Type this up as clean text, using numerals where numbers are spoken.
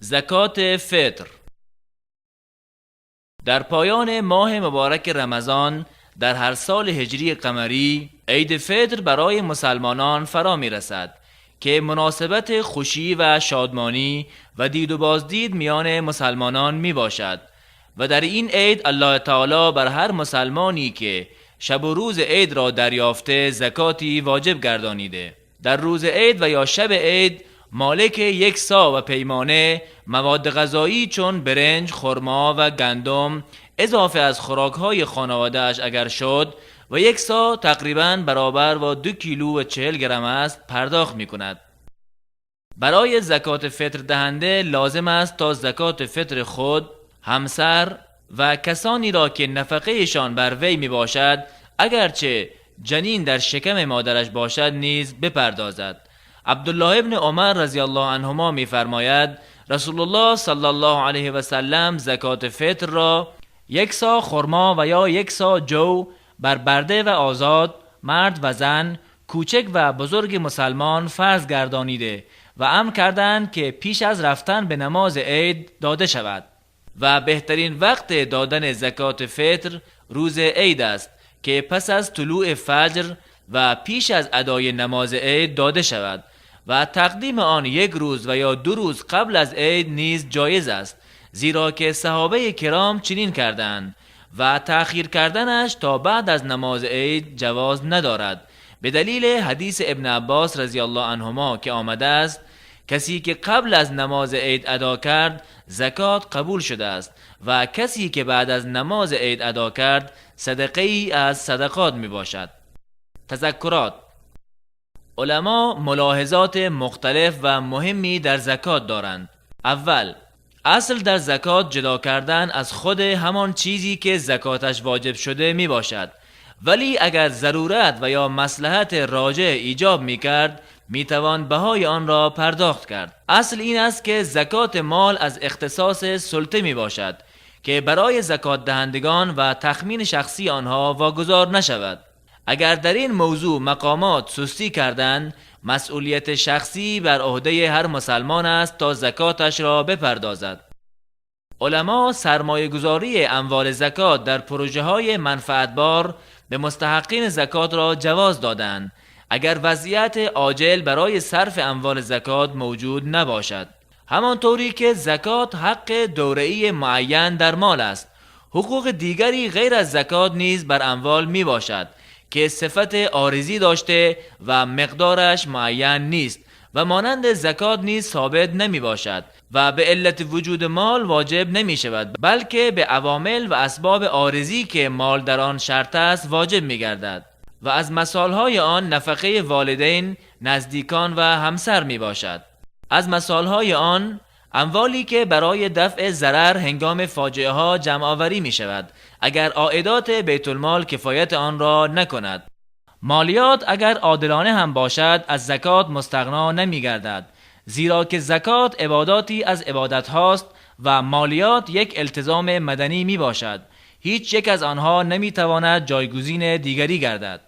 زکات فطر. در پایان ماه مبارک رمضان در هر سال هجری قمری، عید فطر برای مسلمانان فرا می رسد که مناسبت خوشی و شادمانی و دید و بازدید میان مسلمانان می باشد و در این عید الله تعالی بر هر مسلمانی که شب و روز عید را دریافته زکاتی واجب گردانیده. در روز عید و یا شب عید مالک یک صاع و پیمانه مواد غذایی چون برنج، خرما و گندم اضافه از خوراک‌های خانواده‌اش اگر شد و یک صاع تقریباً برابر با 2 کیلو و 40 گرم است پرداخت می کند. برای زکات فطر دهنده لازم است تا زکات فطر خود، همسر و کسانی را که نفقهشان بر وی می باشد اگرچه جنین در شکم مادرش باشد نیز بپردازد. عبدالله ابن عمر رضی الله عنهما می فرماید رسول الله صلی الله علیه و سلم زکات فطر را 1 صاع خرما و یا 1 صاع جو بر برده و آزاد، مرد و زن، کوچک و بزرگ مسلمان فرض گردانیده و امر کردند که پیش از رفتن به نماز عید داده شود و بهترین وقت دادن زکات فطر روز عید است که پس از طلوع فجر و پیش از ادای نماز عید داده شود و تقدیم آن 1 روز و یا 2 روز قبل از عید نیز جایز است، زیرا که صحابه کرام چنین کردند و تأخیر کردنش تا بعد از نماز عید جواز ندارد، به دلیل حدیث ابن عباس رضی الله عنهما که آمده است کسی که قبل از نماز عید ادا کرد زکات قبول شده است و کسی که بعد از نماز عید ادا کرد صدقه ای از صدقات می باشد. تذکرات. علما ملاحظات مختلف و مهمی در زکات دارند. اول، اصل در زکات جدا کردن از خود همان چیزی که زکاتش واجب شده می باشد، ولی اگر ضرورت و یا مصلحت راجع ایجاب می کرد می توان بهای آن را پرداخت کرد. اصل این است که زکات مال از اختصاص سلطه می باشد که برای زکات دهندگان و تخمین شخصی آنها واگذار نشود. اگر در این موضوع مقامات سستی کردند، مسئولیت شخصی بر عهده هر مسلمان است تا زکاتش را بپردازد. علما سرمایه گذاری اموال زکات در پروژه های منفعتبار به مستحقین زکات را جواز دادند اگر وضعیت عاجل برای صرف اموال زکات موجود نباشد. همانطوری که زکات حق دوره‌ای معین در مال است، حقوق دیگری غیر از زکات نیز بر اموال می باشد که صفت عارضی داشته و مقدارش معین نیست و مانند زکات نیز ثابت نمی باشد و به علت وجود مال واجب نمی شود، بلکه به عوامل و اسباب عارضی که مال در آن شرط است واجب می گردد و از مثالهای آن نفقه والدین، نزدیکان و همسر می باشد. از مثالهای آن اموالی که برای دفع ضرر هنگام فاجعه ها جمع آوری می شود اگر عائدات بیت المال کفایت آن را نکند. مالیات اگر عادلانه هم باشد از زکات مستغنا نمی گردد، زیرا که زکات عباداتی از عبادت هاست و مالیات یک التزام مدنی می باشد. هیچ یک از آنها نمی تواند جایگزین دیگری گردد.